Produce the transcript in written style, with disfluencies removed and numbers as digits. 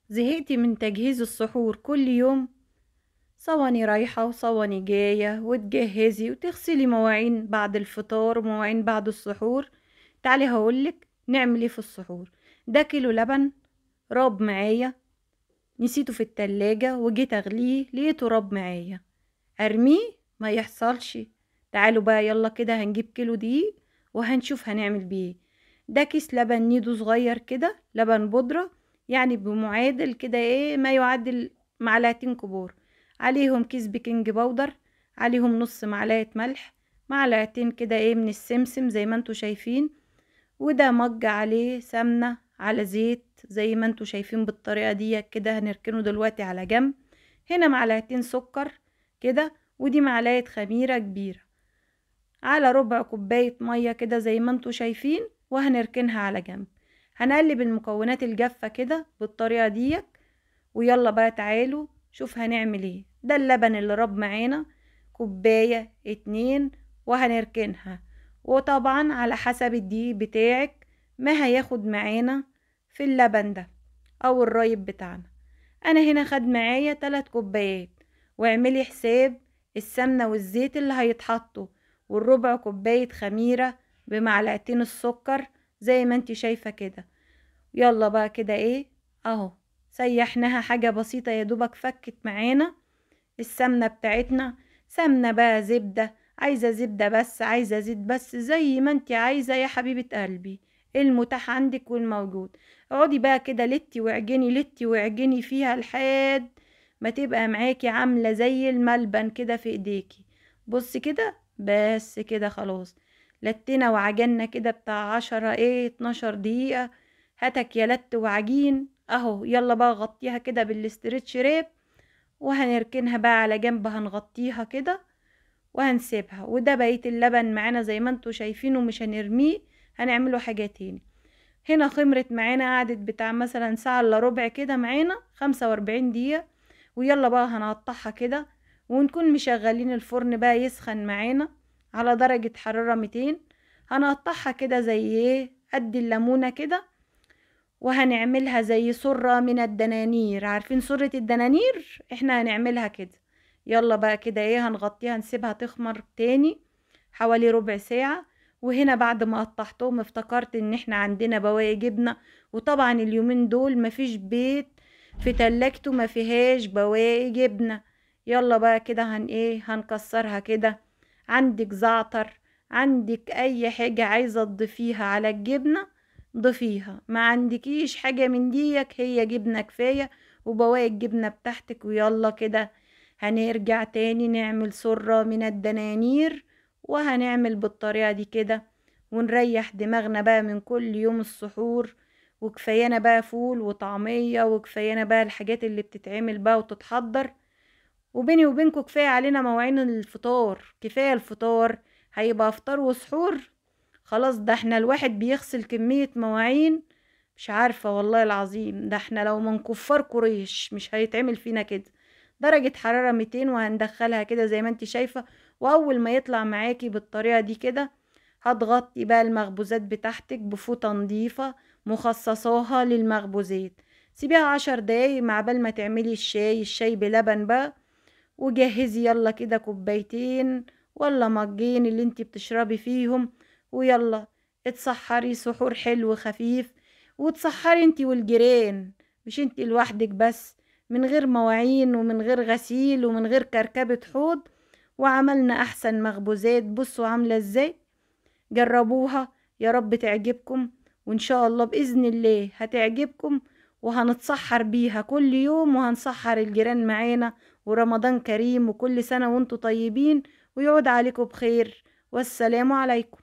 زهقتي من تجهيز السحور كل يوم؟ صواني رايحة وصواني جاية، وتجهزي وتغسلي مواعين بعد الفطار ومواعين بعد السحور. تعالي هقولك نعمل ايه في السحور. ده كيلو لبن راب معايا، نسيته في التلاجة وجيت اغليه لقيته راب معايا، ارميه ما يحصلش. تعالوا بقى يلا كده هنجيب كيلو دقيق وهنشوف هنعمل بيه. ده كيس لبن نيدو صغير كده، لبن بودرة يعني بمعادل كده ايه ما يعادل معلقتين كبار، عليهم كيس baking powder، عليهم نص معلقة ملح، معلقتين كده ايه من السمسم زي ما انتوا شايفين، وده مج عليه سمنة على زيت زي ما انتوا شايفين بالطريقة دي كده. هنركنه دلوقتي على جنب. هنا معلقتين سكر كده، ودي معلقة خميرة كبيرة، على ربع كوباية مية كده زي ما انتوا شايفين، وهنركنها على جنب. هنقلب المكونات الجافة كده بالطريقة دي، ويلا بقى تعالوا شوف هنعمل ايه. ده اللبن اللي رب معانا كوباية 2 وهنركنها، وطبعا على حسب الدقيق بتاعك ما هياخد معانا في اللبن ده او الرايب بتاعنا. انا هنا خد معايا 3 كوبايات، واعملي حساب السمنة والزيت اللي هيتحطوا، والربع كوباية خميرة بمعلقتين السكر زي ما انت شايفة كده. يلا بقى كده ايه اهو، سيحناها حاجة بسيطة يا دوبك فكت معانا السمنة بتاعتنا. سمنة بقى زبدة، عايزة زبدة بس، عايزة زيت بس، زي ما انت عايزة يا حبيبة قلبي، المتاح عندك والموجود. اقعدي بقى كده لتي وعجني لتي وعجني فيها لحد ما تبقى معاكي عاملة زي الملبن كده في ايديكي. بصي كده، بس كده خلاص لتينا وعجنا كده بتاع 10 ايه 12 دقيقة. هاتك يا لت وعجين اهو. يلا بقى غطيها كده بال stretch wrap، وهنركنها بقى على جنب، هنغطيها كده وهنسيبها. وده بقية اللبن معانا زي ما انتوا شايفينه، مش هنرميه، هنعمله حاجة تاني. هنا خمرت معانا، قعدت بتاع مثلا ساعة الا ربع كده معانا، 45 دقيقة. ويلا بقى هنقطعها كده، ونكون مشغلين الفرن بقى يسخن معانا على درجة حرارة 200. هنقطعها كده زي ايه قد الليمونة كده، وهنعملها زي سرة من الدنانير. عارفين سرة الدنانير؟ احنا هنعملها كده. يلا بقى كده ايه هنغطيها، نسيبها تخمر تاني حوالي ربع ساعة. وهنا بعد ما قطعتهم افتكرت ان احنا عندنا بواقي جبنة، وطبعا اليومين دول مفيش بيت في تلاجته ما فيهاش بواقي جبنة. يلا بقى كده هن ايه هنكسرها كده. عندك زعتر، عندك اي حاجة عايزة تضيفيها على الجبنة ضيفيها، ما عندكيش حاجة من ديك هي جبنة كفاية وبواقي الجبنة بتاعتك. ويلا كده هنرجع تاني نعمل سرة من الدنانير، وهنعمل بالطريقة دي كده، ونريح دماغنا بقى من كل يوم السحور. وكفايانا بقى فول وطعمية، وكفايانا بقى الحاجات اللي بتتعمل بقى وتتحضر. وبيني وبينكم كفاية علينا مواعين الفطار، كفاية الفطار هيبقى فطار وسحور خلاص. ده احنا الواحد بيغسل كمية مواعين مش عارفة والله العظيم، ده احنا لو من كفار قريش مش هيتعمل فينا كده. درجة حرارة 200 وهندخلها كده زي ما انت شايفة. واول ما يطلع معاكي بالطريقة دي كده هتغطي بقى المخبوزات بتاعتك بفوطة نظيفة مخصصاها للمخبوزات. سيبيها 10 دقايق مع بال ما تعملي الشاي، الشاي بلبن بقى. وجهزي يلا كده كوبايتين ولا مجين اللي انت بتشربي فيهم، ويلا اتسحري سحور حلو خفيف، وتسحري انت والجيران مش انت لوحدك بس، من غير مواعين ومن غير غسيل ومن غير كركبة حوض. وعملنا احسن مخبوزات. بصوا عاملة ازاي، جربوها يا رب تعجبكم، وان شاء الله باذن الله هتعجبكم، وهنتسحر بيها كل يوم، وهنسحر الجيران معانا. ورمضان كريم، وكل سنة وانتم طيبين، ويعود عليكم بخير. والسلام عليكم.